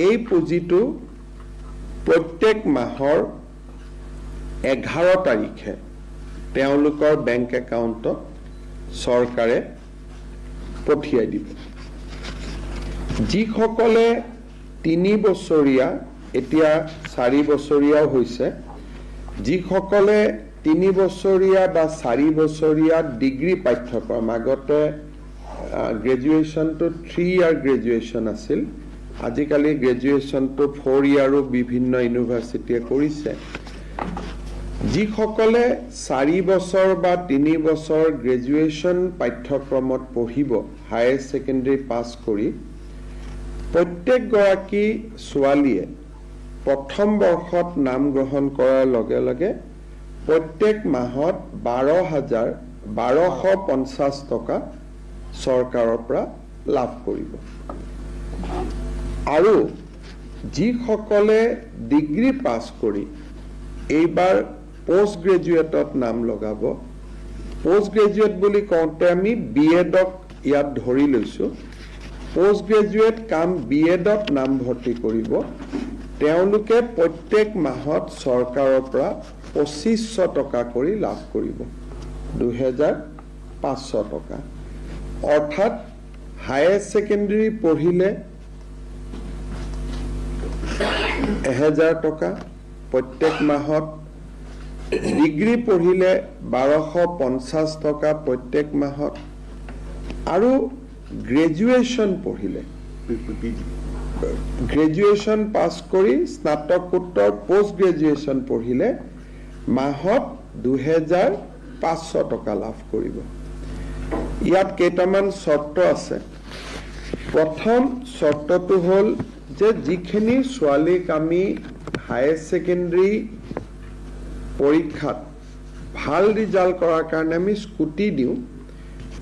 এই পুঁজিটো প্ৰত্যেক মাহৰ 11 তাৰিখে তেওঁলোকৰ বেংক একাউণ্টত চৰকাৰে পঠিয়াই দিব। যিসকলে 3 বছৰীয়া, এতিয়া 4 বছৰীয়াও হৈছে, যিসকলে 3 বছৰীয়া বা 4 বছৰীয়া ডিগ্ৰী পাঠ্যক্ৰম, আগতে গ্ৰেজুৱেশ্যনটো 3 ইয়াৰ গ্ৰেজুৱেশ্যন আছিল, আজিকালি গ্ৰেজুৱেশ্যনটো 4 ইয়াৰো বিভিন্ন ইউনিভাৰ্চিটিয়ে কৰিছে। যিসকলে 4 বছৰ বা 3 বছৰ গ্ৰেজুৱেশ্যন পাঠ্যক্ৰমত পঢ়িব হায়াৰ ছেকেণ্ডেৰী পাছ কৰি, প্ৰত্যেকগৰাকী ছোৱালীয়ে প্ৰথম বৰ্ষত নাম গ্ৰহণ কৰাৰ লগে লগে প্ৰত্যেক মাহত 12,250 টকা চৰকাৰৰ পৰা লাভ কৰিব। আৰু যিসকলে ডিগ্ৰী পাছ কৰি এইবাৰ পষ্ট গ্ৰেজুৱেটত নাম লগাব, পষ্ট গ্ৰেজুৱেট বুলি কওঁতে আমি বি এডক ইয়াত ধৰি লৈছোঁ, পষ্ট গ্ৰেজুৱেট কাম বি এডত নামভৰ্তি কৰিব, তেওঁলোকে প্ৰত্যেক মাহত চৰকাৰৰ পৰা 2500 টকা কৰি লাভ কৰিব, 2500 টকা। অৰ্থাৎ হায়াৰ ছেকেণ্ডেৰী পঢ়িলে 1000 টকা প্ৰত্যেক মাহত, ডিগ্ৰী পঢ়িলে 1250 টকা প্ৰত্যেক মাহত আৰু গ্ৰেজুৱেশ্যন পঢ়িলে, গ্ৰেজুৱেশ্যন পাছ কৰি স্নাতকোত্তৰ পষ্ট গ্ৰেজুৱেশ্যন পঢ়িলে মাহত 2500 টকা লাভ কৰিব। ইয়াত কেইটামান চৰ্ত আছে। প্ৰথম চৰ্তটো হ'ল যে যিখিনি ছোৱালীক আমি হায়াৰ ছেকেণ্ডেৰী পৰীক্ষাত ভাল ৰিজাল্ট কৰাৰ কাৰণে আমি স্কুটি দিওঁ,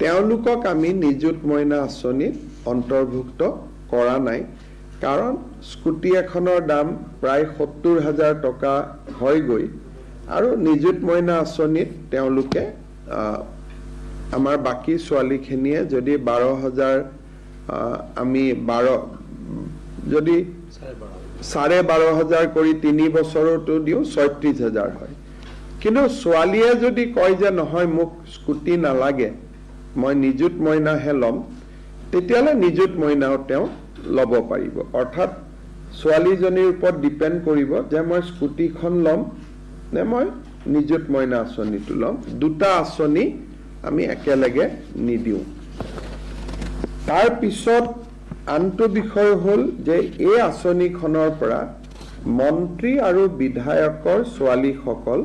তেওঁলোকক আমি নিযুত মইনা আঁচনিত অন্তৰ্ভুক্ত কৰা নাই। কাৰণ স্কুটি এখনৰ দাম প্ৰায় 70,000 টকা হয়গৈ আৰু নিযুত মইনা আঁচনিত তেওঁলোকে আমাৰ বাকী ছোৱালীখিনিয়ে যদি 12,000, আমি 12 যদি 12,500 কৰি 3 বছৰতো দিওঁ, 36,000 হয়। কিন্তু ছোৱালীয়ে যদি কয় যে নহয়, মোক স্কুটি নালাগে, মই নিযুত মইনাহে ল'ম, তেতিয়াহ'লে নিযুত মইনাও তেওঁ ল'ব পাৰিব। অৰ্থাৎ ছোৱালীজনীৰ ওপৰত ডিপেণ্ড কৰিব যে মই স্কুটিখন ল'ম নে মই নিযুত মইনা আঁচনিটো ল'ম। দুটা আঁচনি আমি একেলগে নিদিওঁ। তাৰপিছত আনটো বিষয় হ'ল যে এই আঁচনিখনৰ পৰা মন্ত্ৰী আৰু বিধায়কৰ ছোৱালীসকল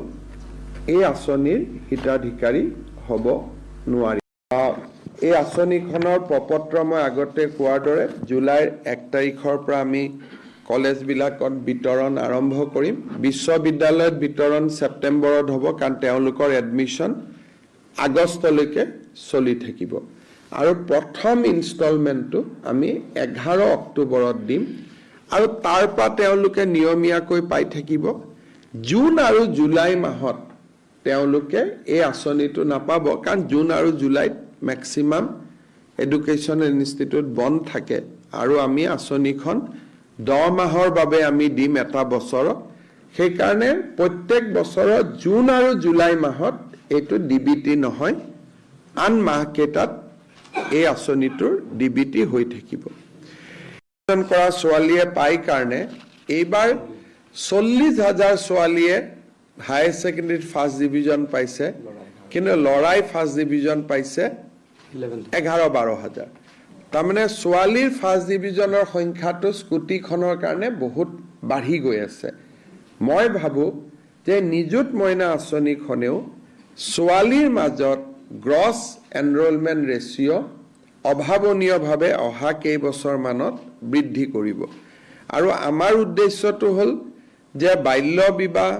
এই আঁচনিৰ হিতাধিকাৰী হ'ব নোৱাৰি। এই আঁচনিখনৰ প্ৰপত্ৰ মই আগতে কোৱাৰ দৰে জুলাইৰ 1 তাৰিখৰ পৰা আমি কলেজবিলাকত বিতৰণ আৰম্ভ কৰিম। বিশ্ববিদ্যালয়ত বিতৰণ ছেপ্টেম্বৰত হ'ব, কাৰণ তেওঁলোকৰ এডমিশ্যন আগষ্টলৈকে চলি থাকিব। আৰু প্ৰথম ইনষ্টলমেণ্টটো আমি 11 অক্টোবৰত দিম আৰু তাৰ পৰা তেওঁলোকে নিয়মীয়াকৈ পাই থাকিব। জুন আৰু জুলাই মাহত তেওঁলোকে এই আঁচনিটো নাপাব, কাৰণ জুন আৰু জুলাইত মেক্সিমাম এডুকেশ্যনেল ইনষ্টিটিউট বন্ধ থাকে আৰু আমি আঁচনিখন 10 মাহৰ বাবে আমি দিম এটা বছৰত। সেইকাৰণে প্ৰত্যেক বছৰত জুন আৰু জুলাই মাহত এইটো ডিবিটি নহয়, আন মাহকেইটাত এই আঁচনিটোৰ ডিবিটি হৈ থাকিব। কৰা ছোৱালীয়ে পাই কাৰণে এইবাৰ 40,000 ছোৱালীয়ে হায়াৰ ছেকেণ্ডেৰীত ফাৰ্ষ্ট ডিভিজন পাইছে, কিন্তু ল'ৰাই ফাৰ্ষ্ট ডিভিজন পাইছে 11-12 হাজাৰ। তাৰমানে ছোৱালীৰ ফাৰ্ষ্ট ডিভিজনৰ সংখ্যাটো স্কুটিখনৰ কাৰণে বহুত বাঢ়ি গৈ আছে। মই ভাবোঁ যে নিযুত মইনা আঁচনিখনেও ছোৱালীৰ মাজত গ্ৰছ এনৰলমেণ্ট ৰেচিঅ' অভাৱনীয়ভাৱে অহা কেইবছৰমানত বৃদ্ধি কৰিব। আৰু আমাৰ উদ্দেশ্যটো হ'ল যে বাল্য বিবাহ